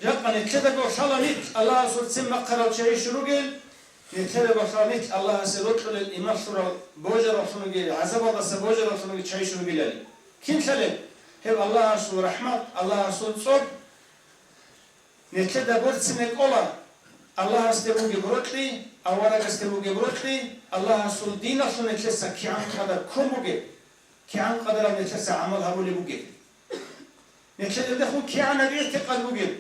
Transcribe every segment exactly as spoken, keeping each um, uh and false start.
Жакъа нилъедаго лъала нилъ Аллагьасул ццин бахъарал чагӀи щун ругел, нилъедаго лъала нилъ Аллагьасе рокьулел, иман лъурал, божараллъун ругел, гӀазабалдаса божараллъун ругел чагӀи щун ругелали. Кин лъалеб? Гьеб Аллагьасул рахӀмат, Аллагьасул цӀоб нилъеда борцине кӀола, Аллагьасде бугеб рокьи, аварагасде бугеб рокьи, Аллагьасул диналъул нилъеца кигӀан къадар ккун бугеб, кигӀан къадарал нилъеца гӀамал гьабулеб бугеб. Нилъеда гьеб кигӀанаб игӀтикъад бугеб?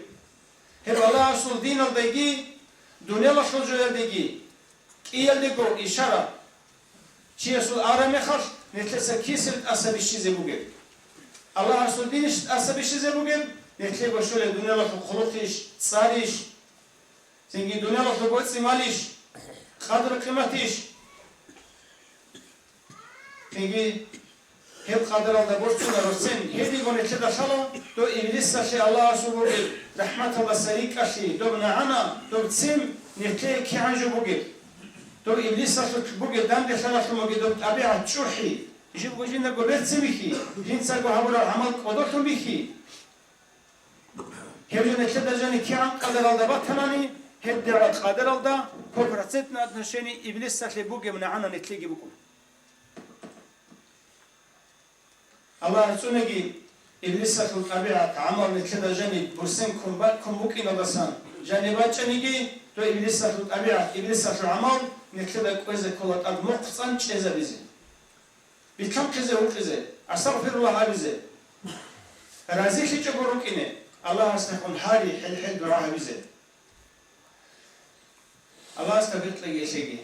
Гьеб Аллагьасул диналдаги, дуниялалъул жоялдеги кӀиялдего ишара. Чиясул араб мехалъ, нилъеца кисел тӀаса бищизе бугеб? Аллагьасул динищ тӀаса бищизе бугеб? Нилъего щолеб дуниялалъул хъулухъищ, цӀарищ, цинги дуниялалъул боцӀи-малищ, къадру-къиматищ? Цинги гьеб къадаралда борцуна росен, гьединго нилъеда лъала, дов иблисалъе Аллагьасул бугеб рахӀматалдаса рикӀкӀалъи, доб нагӀана, доб ццин нилъее кигӀан жо бугеб. Доб иблисалъулъ бугеб данделъаналъун бугеб доб тӀабигӀат чӀухӀи, жибго жиндаго берцин бихьи, жинцаго гьабурал гӀамал кӀодолъун бихьи. Гьеб жо нилъеда жаниб кигӀан къадаралда батанани, гьеб дагьаб къадаралда по процентном отношении иблисалъе бугеб нагӀана нилъеги букӀун. Аллагь цӀунаги, иблисалъул тӀабигӀат, гӀамал нилъеда жаниб бурсен ккун бакӀ-, ккун букӀиналдасан жаниб бачӀаниги, дов иблисалъул тӀабигӀат, иблисалъул гӀамал нилъеда кӀвезе ккола тӀад мухъ цӀан чӀезабизе. Битанхъизе гьукъизе, астагъфируллагь абизе, разилъичӀого рукӀине, Аллагьасдехун гьари хӀел-хӀел дугӀа гьабизе. Аллагьас тавфикъ кьеги лъеги.